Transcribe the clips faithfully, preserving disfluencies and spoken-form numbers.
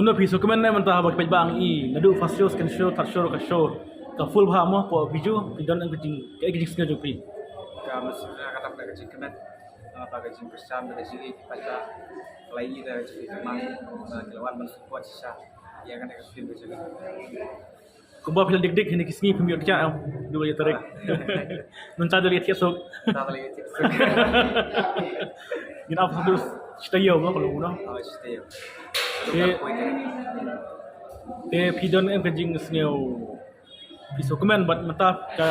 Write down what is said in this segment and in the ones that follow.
Kumno phi sngewkmen ne mynta haba ki paidbah ngi naduh first show, second show, third show, ka show ka full bha mo, phi ju phi don ka jing, ka jingsngew jong phi? Ka mynta ka dap ka jingkmen, ba ka jingkyrshan ka jingïeit ki paidbah, ka la ïoh da ka jingkmen, ba ki la wan ban support shisha ïa kane ka film ka jong ngi. Kumba phi la dik dik hynne ki sngi phim ïoh thiah, em, dua ïa tarik. Mynta dua ïa thiah suk. Mynta dua ïa thiah suk. Ngin ap satu stay yo ba kalau uno. Oh, stay yo. Te, te phi don em ka jingsngew, phi sngewkmen bad mynta ka,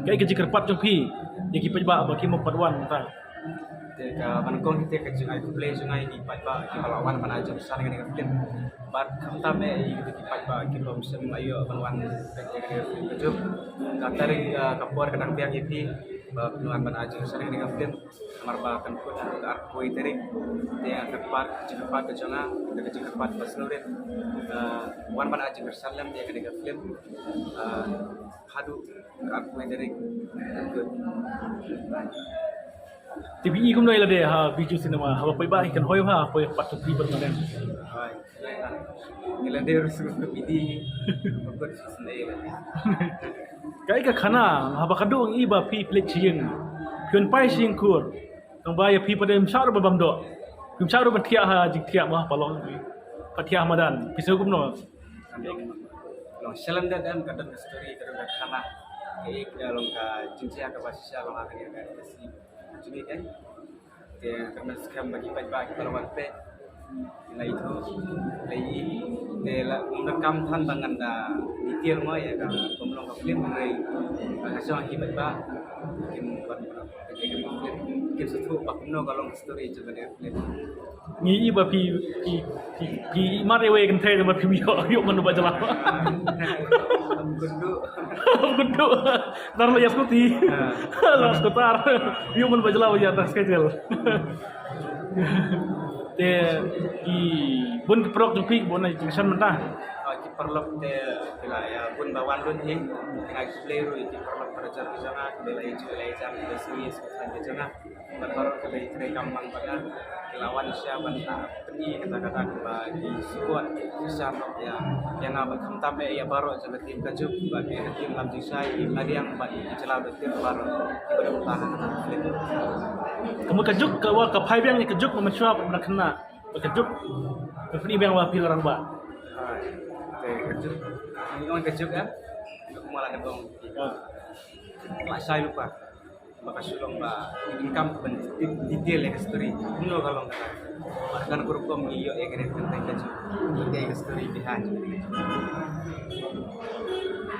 ka, ka jingkyrpad jong phi ïa ki paidbah ba ki mo pat wan mynta? Te ka ban kong te ka jingai khublei jong nga ïa ki paidbah kiba la wan ban ai jingkyrshan ïa kane ka film. Bad khamtam eh ïa ki paidbah kiba ym shym la ïoh ban wan peit ïa kane ka film ka jong. Ka tarik, ah, ka por ka dang biang ïa phi ba phin wan ban ai jingkyrshan ïa kane ka film. Namar ba kan kut ka arphew tarik. Te ka kyrpad, ka jingkyrpad ka jong nga, ka jingkyrpad ba sngewrit, ah, wan ban ai jingkyrshan lem ïa kane ka film. Ah, haduh arphew tarik. Good. Te phi i kumno ïa lade ha Bijou Cinema, haba poi ba hi kan hoi ha poi part two permanent? Hoi. Ïa lade ruh sngewbha bidi. Bakut sngewbha. Kaei ka khana haba ka dang i ba phi pynleit sha ïing, phi wan pai sha ïing kur, tang ba ïa phi pat ym shah ruh ba bam doh, ym shah ruh ban thiah ha jingthiah ma ha palong, pat thiah ha madan, phi sngew kumno? Long shalem da dan ka don ka story, ka don ka khana. Ka ek da long ka jingjia kaba shisha long ha kane ka industry. Jingeh kan. Te ka men skhem ba ki paidbah kiba la wan peit. La ithuh, la i, te la ym donkam than ba ngan da detail mo ïa ka bym long ka film hynrei ka shong ki paidbah kin wan peit ïa ka film, kin sngewthuh ba kumno ka long story jong ka film. Ngi i ba phi, phi, phi, phi i mat iwei kynthei, te ba phi ïoh, ïoh man ba jylla. Kum kynduh. Kum kynduh. Tar la ïa skuti. Ha. La skutar. Ïoh man ba jylla ba ïa tar schedule. Te ki bun ki paralok jong phi, bun na jingsan mynta. Ah, ki paralok te ki la ïa bun ba wan lut hi. Ki la ki play ruh ki paralok para jar ki jong nga, ki la ïa ju la ïa jar ki la sui ki jong nga. Bad baroh kaba ïa trei kam mang bad nga, ki la wan sha ban, ah, pyni kata kata ba ki support shisha ïa, ïa nga bad khamtam eh ïa baroh jong ka team Ka Juk bad ïa ka team Lam Jingshai, team Ladiang bad ïa ki jylla bad team baroh kiba dang tang ha kata ka film. Ka mut Ka Juk, ka wa ka phai biang ïa Ka Juk, ka mynshuwa bad ka khynnah. Bad Ka Juk ka pyni biang ba phi la rangbah. Hai. Te Ka Juk, ngi ong Ka Juk, eh? Kumba la dep ong. Ka shai lypa. Ba ka shu long ba ngim kam ban tip detail ïa ka story. Kumno ka long kata. Bad kan ka rukom ngi ïoh ïa kane ka kynthei Ka Juk. Ngi ïoh ïa ka story behind.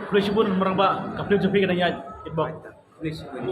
Khublei shibun Marangbah, ka film jong phi ka dang ïaid. Khublei shibun.